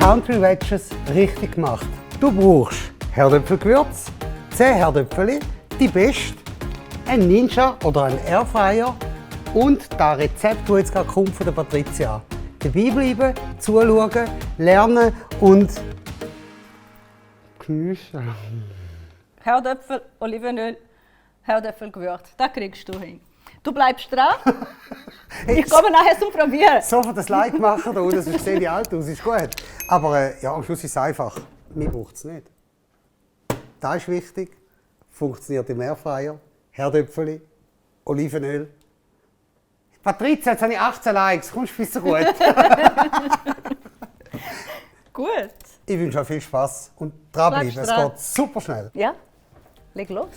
Country Wedges richtig gemacht. Du brauchst Herdöpfelgewürz, 10 Herdöpfel, die beste, ein Ninja oder ein Airfryer und das Rezept, das jetzt gerade kommt von der Patricia. Dabei bleiben, zuschauen, lernen und geniessen. Herdöpfel, Olivenöl, Herdöpfelgewürz. Das kriegst du hin. Du bleibst dran. Ich komme nachher zum Probieren. Sofort das Like machen, da unten, sonst sehe ich alt aus, ist gut. Aber ja, am Schluss ist es einfach. Mir braucht es nicht. Das ist wichtig. Funktioniert im Airfryer. Herdöpfel, Olivenöl. Patricia, jetzt habe ich 18 Likes. Kommst du bisschen gut? Gut. Ich wünsche euch viel Spaß und dranbleiben. Es geht super schnell. Ja, leg los.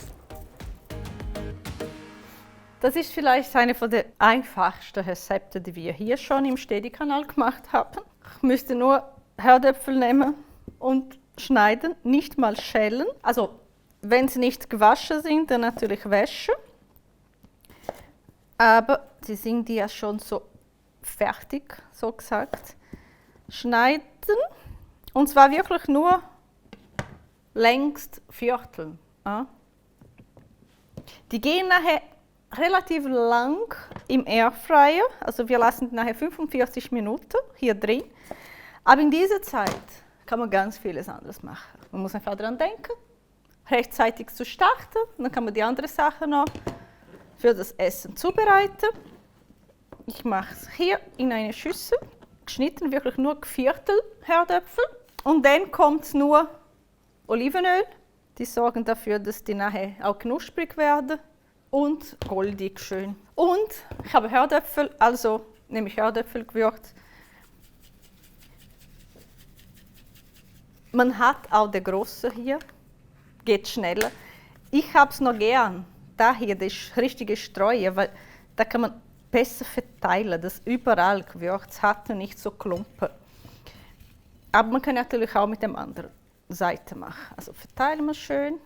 Das ist vielleicht eine der einfachsten Rezepte, die wir hier schon im Steady-Kanal gemacht haben. Ich müsste nur Herdöpfel nehmen und schneiden, nicht mal schälen. Also, wenn sie nicht gewaschen sind, dann natürlich waschen. Aber sie sind ja schon so fertig, so gesagt. Schneiden, und zwar wirklich nur längst Viertel. Ja. Die gehen nachher relativ lang im Airfryer, also wir lassen nachher 45 Minuten hier drin. Aber in dieser Zeit kann man ganz vieles anderes machen. Man muss einfach daran denken, rechtzeitig zu starten, dann kann man die anderen Sachen noch für das Essen zubereiten. Ich mache es hier in eine Schüssel, geschnitten wirklich nur Viertel Herdöpfel. Und dann kommt nur Olivenöl. Die sorgen dafür, dass die nachher auch knusprig werden und goldig schön. Und ich habe Herdöpfel, also nehme ich Herdöpfelgewürz. Man hat auch den grossen hier, geht schneller. Ich habe es noch gern, da hier, das ist richtige Streue, weil da kann man besser verteilen, dass überall Gewürz hat und nicht so Klumpen. Aber man kann natürlich auch mit der anderen Seite machen. Also verteilen wir schön.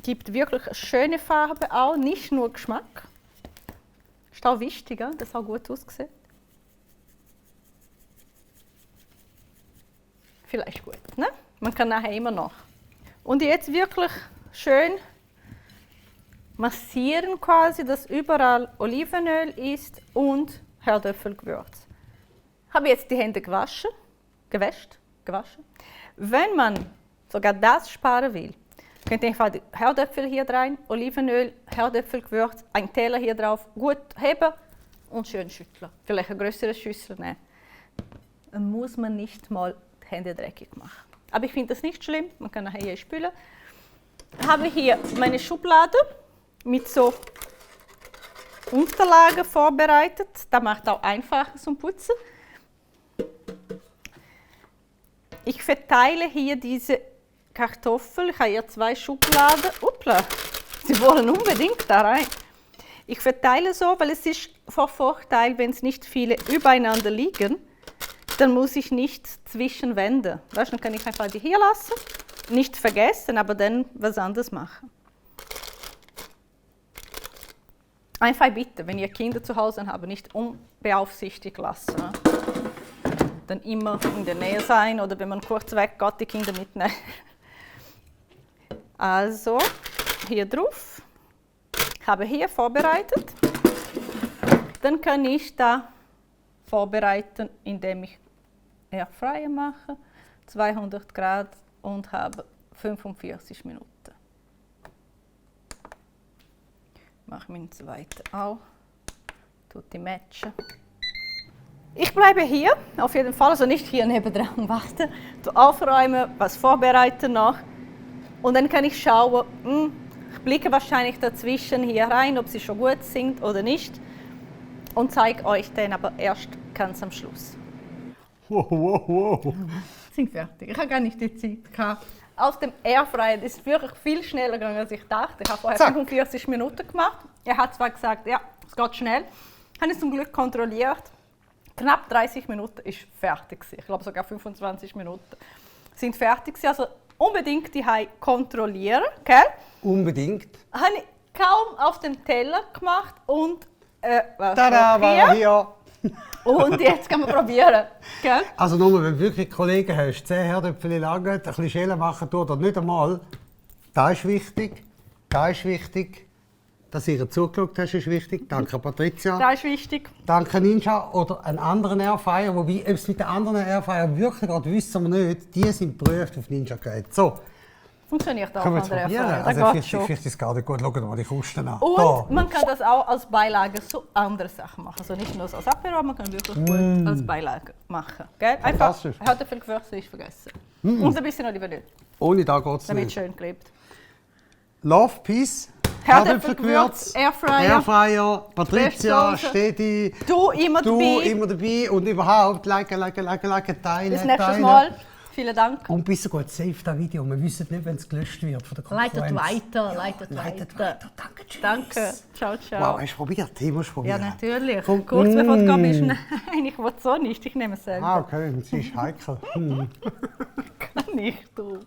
Gibt wirklich eine schöne Farbe auch, nicht nur Geschmack. Ist auch wichtig, dass es auch gut aussieht. Vielleicht gut, ne? Man kann nachher immer noch. Und jetzt wirklich schön massieren quasi, dass überall Olivenöl ist und Herdöpfelgewürz. Ich habe jetzt die Hände gewaschen. Wenn man sogar das sparen will, könnt ihr einfach die Herdöpfel hier rein, Olivenöl, Herdöpfelgewürz, einen Teller hier drauf, gut heben und schön schütteln. Vielleicht eine größere Schüssel nehmen. Dann muss man nicht mal die Hände dreckig machen. Aber ich finde das nicht schlimm, man kann nachher hier spülen. Ich habe hier meine Schublade mit so Unterlagen vorbereitet. Das macht auch einfacher zum Putzen. Ich verteile hier diese Kartoffeln. Ich habe hier 2 Schubladen. Upla, sie wollen unbedingt da rein. Ich verteile so, weil es ist von Vorteil, wenn es nicht viele übereinander liegen, dann muss ich nicht zwischenwenden. Weißt, dann kann ich einfach die hier lassen, nicht vergessen, aber dann was anderes machen. Einfach bitte, wenn ihr Kinder zu Hause habt, nicht unbeaufsichtigt lassen. Dann immer in der Nähe sein oder wenn man kurz weggeht, die Kinder mitnehmen. Also, hier drauf. Ich habe hier vorbereitet. Dann kann ich da vorbereiten, indem ich Airfryer mache, 200 Grad und habe 45 Minuten. Mache meinen zweiten auch. Tut die matchen. Ich bleibe hier, auf jeden Fall, also nicht hier nebendran warten. Aufräumen, was vorbereiten noch. Und dann kann ich schauen, ich blicke wahrscheinlich dazwischen hier rein, ob sie schon gut sind oder nicht. Und zeige euch dann aber erst ganz am Schluss. Wow. Sind fertig. Ich habe gar nicht die Zeit gehabt. Aus dem Airfryer ist es wirklich viel schneller gegangen, als ich dachte. Ich habe vorher 45 Minuten gemacht. Er hat zwar gesagt, ja, es geht schnell. Ich habe es zum Glück kontrolliert. Knapp 30 Minuten ist fertig. Ich glaube sogar 25 Minuten sind fertig. Also unbedingt die kontrollieren. Okay? Unbedingt. Habe ich kaum auf dem Teller gemacht und Tada, war hier. Und jetzt können wir probieren. Gell? Also nur, wenn du wirklich Kollegen hast, 10 Herdöpfel lange, ein bisschen Schälen machen tut oder nicht einmal. Das ist wichtig. Das ist wichtig. Dass du ihr zugeschaut hast, ist wichtig. Danke, Patricia. Das ist wichtig. Danke, Ninja. Oder einen anderen Airfryer. Wobei, ob es mit den anderen Airfryer wirklich geht, wissen wir nicht. Die sind geprüft auf Ninja-Geräten. So, Funktioniert auch können wir an jetzt der probieren? Airfryer. Also, Das geht vielleicht schon. ist es gar nicht gut. Schauen wir mal die Kosten an. Und Da. man kann das auch als Beilage so andere Sachen machen. Also nicht nur als Apero, man kann wirklich gut als Beilage machen. Gell? Einfach, Fantastisch. Herdöpfel Gewürze ist vergessen. Und ein bisschen Olivenöl, Ohne da geht es damit es nicht. schön klebt. Love, Peace. Herdöpfelgewürz, Airfryer. Airfryer, Patricia, Beste Soße. Stedi. Du immer Du dabei. immer dabei und überhaupt teilen. Bis nächstes Mal. Vielen Dank. Und bis gut, save das Video. Wir wissen nicht, wenn es gelöscht wird von der Konferenz. Leitet Weiter. Danke, tschüss. Danke. Ciao, ciao. Wow, hast du probiert? Du musst Ja, probieren. natürlich. Komm. Kurz bevor du gehst, nein, ich will so nicht. Ich nehme es selber. Ah, okay, sie ist heikel. Kann ich, du.